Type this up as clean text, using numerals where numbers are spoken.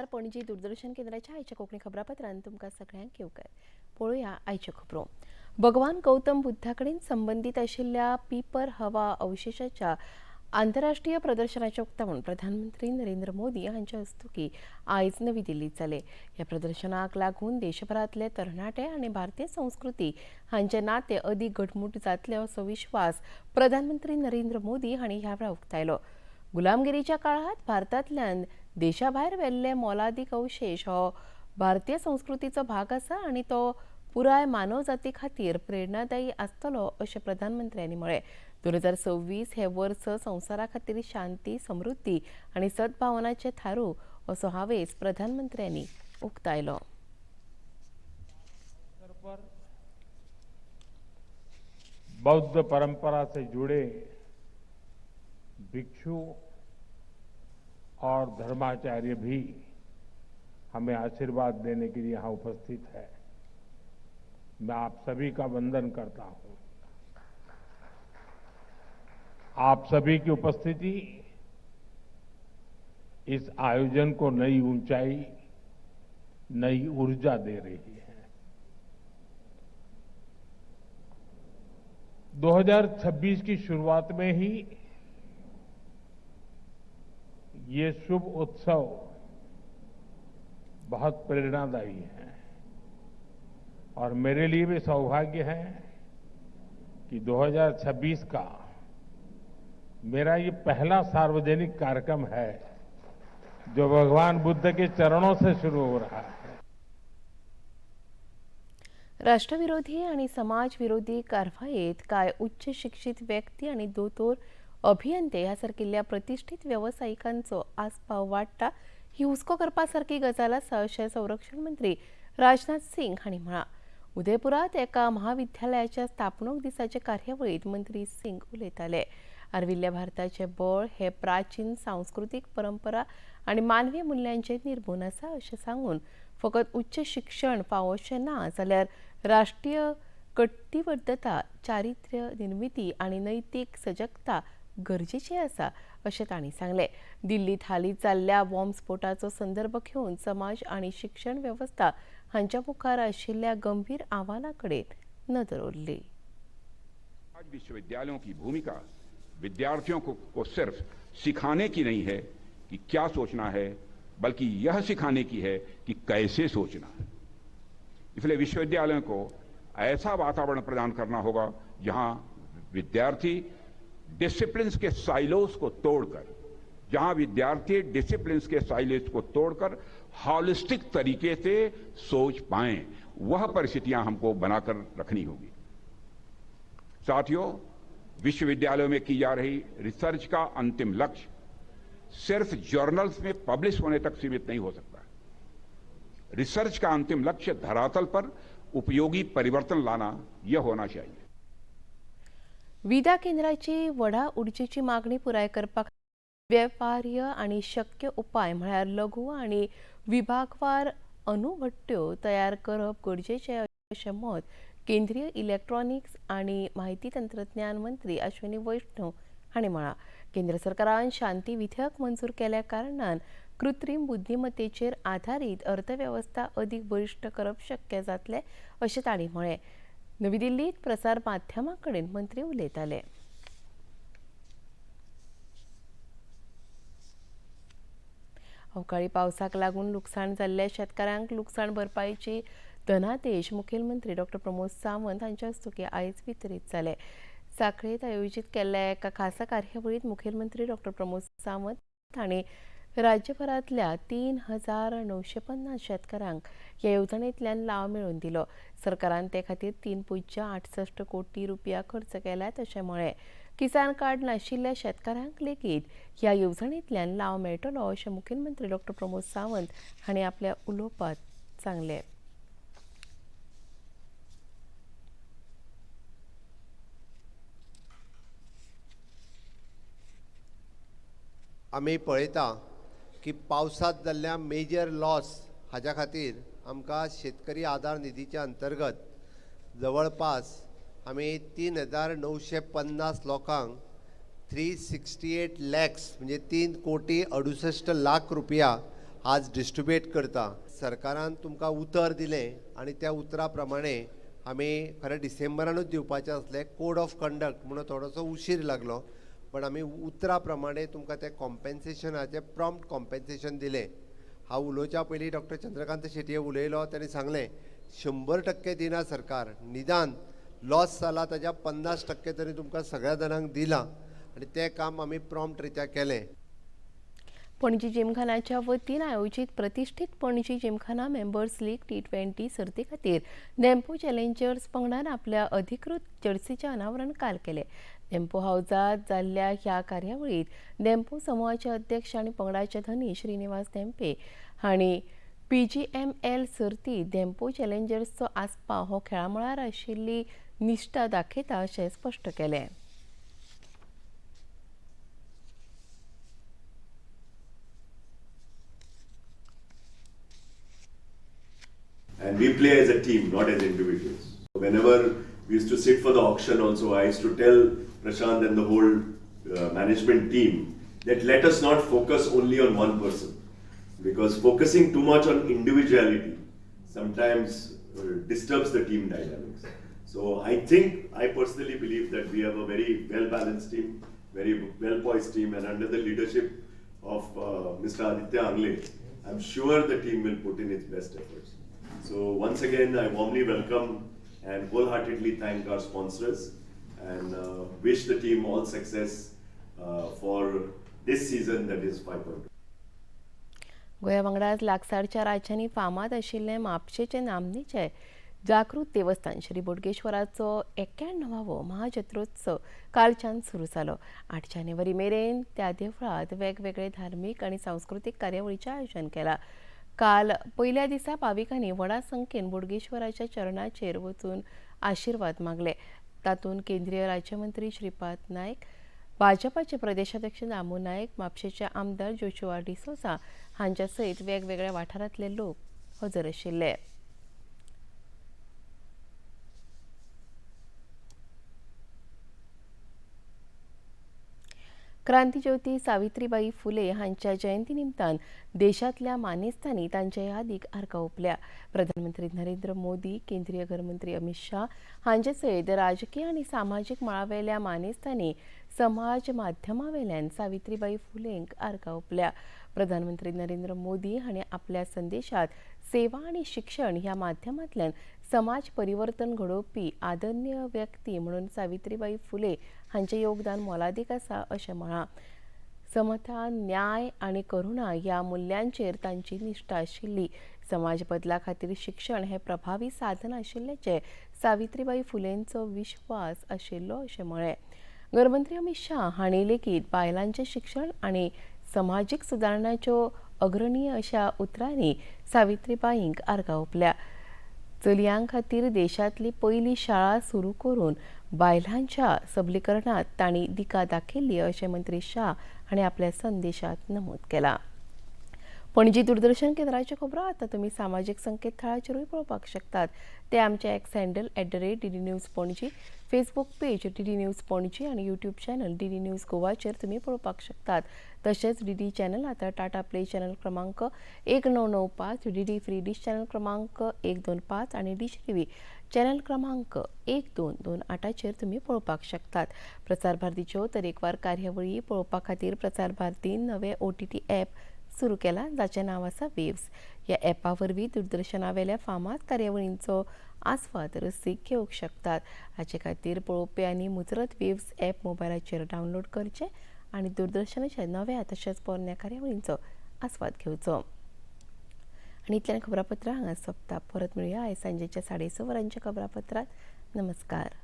नमस्कार. पणजी दूरदर्शन केंद्राच्या आयच्या कोंकणी खबरापत्रांत तुमकां सगळ्यांक येवकार. पळोवया आयच्यो खबरो. भगवान गौतम बुद्धा कडेन संबंदीत आशिल्ल्या पिपर हवा अवशेशाच्या आंतरराष्ट्रीय प्रदर्शनाचें उक्तावण प्रधानमंत्री नरेंद्र मोदी हांच्या हस्तुकीं आयज नवी दिल्लींत जालें. ह्या प्रदर्शनाक लागून देशभरांतले तरणाटे आनी भारतीय संस्कृती हांचें नातें अदीक घटमूट जातलें असो विश्वास प्रधानमंत्री नरेंद्र मोदी हांणी ह्या वेळार उक्तायलो. गुलामगिरीच्या काळांत भारतांतल्यान देशाभायर व्हेल्ले मोलादीक अवशेश हो भारतीय संस्कृतीचो भाग आसा आनी तो पुराय मानवजाती खातीर प्रेरणादायी आसतलो अशें प्रधानमंत्र्यांनी म्हळें. 2026 हें वर्स संवसारा खातीर शांती, समृद्धी आनी सद्भावनाचें थारूं असो हावेस प्रधानमंत्र्यांनी उक्तायलो. पर बौद्ध परंपरा से जुड़े भिक्षु और धर्माचार्य भी हमें आशीर्वाद देने के लिए यहां उपस्थित है। मैं आप सभी का वंदन करता हूं। आप सभी की उपस्थिति इस आयोजन को नई ऊंचाई, नई ऊर्जा दे रही है। 2026 की शुरुआत में ही ये शुभ उत्सव बहुत प्रेरणादायी है और मेरे लिए भी सौभाग्य है कि 2026 का मेरा ये पहला सार्वजनिक कार्यक्रम है जो भगवान बुद्ध के चरणों से शुरू हो रहा है। राष्ट्रविरोधी आनी समाज विरोधी कारवायेत कांय उच्च शिक्षीत व्यक्ती आनी दोतोर, अभियंते ह्या सारकिल्ल्या प्रतिश्ठीत वेवसायिकांचो आस्पाव वाडटा ही हुस्को करपा सारकी गजाल आसा अशें संरक्षण मंत्री राजनाथ सिंग हांणी म्हळां. उदयपुरांत एका महाविद्यालयाच्या स्थापणूक दिसाचे कार्यावळींत मंत्री सिंग उलयताले. आर्विल्ल्या भारताचें बळ हे प्राचीन सांस्कृतीक परंपरा आनी मानवी मुल्यांचेर निर्मून आसा अशें सांगून फकत उच्च शिक्षण फावोशें ना जाल्यार राष्ट्रीय कटिबद्दता, चारित्र्य निर्मिती आनी नैतीक सजगता गरजेची आसा अशें तांणी सांगलें. दिल्लींत हालींच जाल्ल्या बॉम्ब स्फोटाचो संदर्भ घेवन समाज आनी शिक्षण वेवस्था हांच्या मुखार आशिल्ल्या गंभीर आव्हानां कडेन नदर उरली. आज विश्वविद्यालयों की भूमिका विद्यार्थियों को सिर्फ सिखाने की नहीं है कि क्या सोचना है, बल्कि यह सिखाने की है कि कैसे सोचना है। इसलिए विश्वविद्यालयों को ऐसा वातावरण प्रदान करना होगा जहां विद्यार्थी डिसिप्लिन्स के साइलोस को तोड़कर, जहां विद्यार्थी डिसिप्लिन्स के साइलोस को तोड़कर हॉलिस्टिक तरीके से सोच पाएं, वह परिस्थितियां हमको बनाकर रखनी होगी। साथियों, विश्वविद्यालयों में की जा रही रिसर्च का अंतिम लक्ष्य सिर्फ जर्नल्स में पब्लिश होने तक सीमित नहीं हो सकता। रिसर्च का अंतिम लक्ष्य धरातल पर उपयोगी परिवर्तन लाना यह होना चाहिए। विदा केंद्राची वडा उर्जेची मागणी पुराय करपाक वेपार्य आनी शक्य उपाय म्हळ्यार लघु आनी विभागवार अणुभट्ट्यो तयार करप गरजेचें अशें मत केंद्रीय इलेक्ट्रॉनिक्स आनी म्हायती तंत्रज्ञान मंत्री अश्विनी वैष्णव हांणी म्हळां. केंद्र सरकारान शांती विधेयक मंजूर केल्या कारणान कृत्रीम बुद्धिमत्तेचेर आधारीत अर्थवेवस्था अदीक बळिश्ट करप शक्य जातलें अशें तांणी म्हळें. नवी दिल्लीत प्रसार माध्यमां कडेन मंत्री उलयताले. अवकाळी पावसाक लागून लुकसाण जाल्ल्या शेतकारांक लुकसाण भरपायेची धनादेश मुखेलमंत्री डॉक्टर प्रमोद सावंत हांच्या हस्तुकीं आयज वितरीत जाले. सांखळेंत आयोजीत केल्ल्या एका खासा कार्यावळींत मुखेलमंत्री डॉक्टर प्रमोद सावंत हांणी राज्यभरांतल्या 3950 शेतकारांक ह्या येवजणेंतल्यान लाव मेळोवन दिलो. सरकारान ते खातीर 3.68 कोटी रुपया खर्च केल्यात अशें म्हळें. किसान कार्ड नाशिल्ल्या शेतकारांक लेगीत ह्या येवजणेंतल्यान लाव मेळटलो अशें मुखेलमंत्री डॉक्टर प्रमोद सावंत हांणी आपल्या उलोवपांत सांगलें. आमी पळयता की पावसांत जाल्ल्या मेजर लॉस हाज्या खातीर आमकां शेतकरी आदार निधीच्या अंतर्गत जवळपास आमी 3950 लोकांक 368 लॅक्स म्हणजे 3 कोटी 68 लाख रुपया आज डिस्ट्रिब्यूट करता। सरकारान तुमकां उतर दिलें आनी त्या उतरा प्रमाणे आमी खरें डिसेंबरानूच दिवपाचें आसलें। कोड ऑफ कंडक्ट म्हणून थोडोसो उशीर लागलो, पण आमी उतरा प्रमाणे तुमकां तें कॉम्पेन्सेशनाचें प्रॉम्प्ट कॉम्पेन्सेशन दिलें। हांव उलोवच्या पयलीं डॉक्टर चंद्रकांत शेटये उलयलो, ताणें सांगलें 100% दिना सरकार, निदान लॉस जाला ताज्या 50% तरी तुमकां सगळ्या जाणांक दिलां आनी तें काम आमी प्रॉम्प्ट रित्या केलें। पणजी जिमखानाच्या वतीन आयोजीत प्रतिष्ठित Panaji Gymkhana members league T20 सर्ती खातीर धेंपो चॅलेंजर्स पंगडान आपल्या अधिकृत जर्सीचें अनावरण काल केलें। धेंपो हावजात जाल्ल्या ह्या कार्यावळीत धेंपो समुहाचे अध्यक्ष आनी पंगडाचे धनी श्रीनिवास धेंपे हांणी PGML सर्ती धेंपो चॅलेंजर्सचो आस्पाव हो खेळामळार आशिल्ली निश्ठा दाखयता अशें स्पश्ट केलें। And we play as a team, not as individuals. Whenever we used to sit for the auction also, I used to tell Prashant and the whole management team that let us not focus only on one person, because focusing too much on individuality sometimes disturbs the team dynamics. So I personally believe that we have a very well-balanced team, very well-poised team, and under the leadership of Mr. Aditya Angle, I'm sure the team will put in its best efforts. So once again, I warmly welcome and wholeheartedly thank our sponsors and wish the team all success for this season, that is 5.2. गोंया वांगडाच लागसारच्या राज्यांनी फामाद आशिल्लें म्हापशेचें नामनेचें जागृत देवस्थान श्री बोडगेश्वराचो 91वो महाजत्रोत्सव कालच्यान सुरू जालो। 8 जानेवारी मेरेन त्या देवळांत वेगवेगळे धार्मीक आनी सांस्कृतीक कार्यावळीचें आयोजन केलां। काल पयल्या दिसा भाविकांनी व्हडा संख्येन बोडगेश्वराच्या चरणाचेर वचून आशिर्वाद मागले। तातूंत केंद्रीय राज्यमंत्री श्रीपाद नायक, भाजपाचे प्रदेशाध्यक्ष दामू नायक, म्हापशेचे आमदार जोशुआ डिसोजा हांच्या सयत वेगवेगळ्या वाठारांतले लोक हजर आशिल्ले। क्रांतीज्योती सावित्रीबाई फुले हांच्या जयंती निमतान देशांतल्या मानेस्तांनी तांच्या यादीक आर्गां ओंपल्या। प्रधानमंत्री नरेंद्र मोदी, केंद्रीय गृहमंत्री अमित शाह हांचे सयत राजकीय आनी सामाजीक मळावेल्या मानेस्तांनी समाज माध्यमावेल्यान सावित्रीबाई फुलेंक आर्गां ओंपल्या। प्रधानमंत्री नरेंद्र मोदी हांणी आपल्या संदेशात सेवा आनी शिक्षण ह्या माध्यमांतल्यान समाज परिवर्तन घडोवपी आदरणीय व्यक्ती म्हणून सावित्रीबाई फुले हांचें योगदान मोलादीक आसा अशें म्हळां। समता, न्याय आनी करुणा ह्या मुल्यांचेर तांची निश्ठा आशिल्ली। समाज बदला खातीर शिक्षण हें प्रभावी साधन आशिल्ल्याचें सावित्रीबाई फुलेंचो विश्वास आशिल्लो अशें म्हळें। गृहमंत्री अमित शाह हांणी लेगीत बायलांचें शिक्षण आनी समाजीक सुदारणाच्यो अग्रणीय अशा उतरांनी सावित्रीबाईंक आर्गां ओंपल्या। चलयां खातीर देशांतली पयली शाळा सुरू करून बायलांच्या सबलीकरणात तांणी दिका दाखयल्ली अशें मंत्री शाह हांणी आपल्या संदेशात नमूद केलां। पणजी दूरदर्शन केंद्राच्यो खबरो आतां तुमी सामाजीक संकेतथळाचेरूय पळोवपाक शकतात। ते आमचे X handle @DD News Panaji, Facebook page DD News Panaji आनी यूट्यूब चॅनल DD news गोवाचेर तुमी पळोवपाक शकतात। तशेंच DD channel आतां टाटा प्ले चॅनल क्रमांक 1995, DD free डिश चॅनल क्रमांक 125 आनी डिश टीव्ही चॅनल क्रमांक 1228चेर तुमी पळोवपाक शकतात। प्रसार भारतीच्यो तरेकवार कार्यावळी पळोवपा खातीर प्रसार भारतीन नवे OTT app सुरू केला, जाचें नांव आसा वेव्स। ह्या ॲपा वरवीं दूरदर्शनावेल्या फामाद कार्यावळींचो आस्वाद रसीक घेवंक शकतात। हाचे खातीर पळोवप्यांनी मुजरत वेव्स ॲप मोबायलाचेर डावनलोड करचें आनी दूरदर्शनाच्या नव्या तशेंच पोरण्या कार्यावळींचो आस्वाद घेवचो। आनी इतल्यान खबरापत्रां हांगा सोंपता। परत मेळुया आयज सांजेच्या 6:30 वरांच्या खबरापत्रांत। नमस्कार।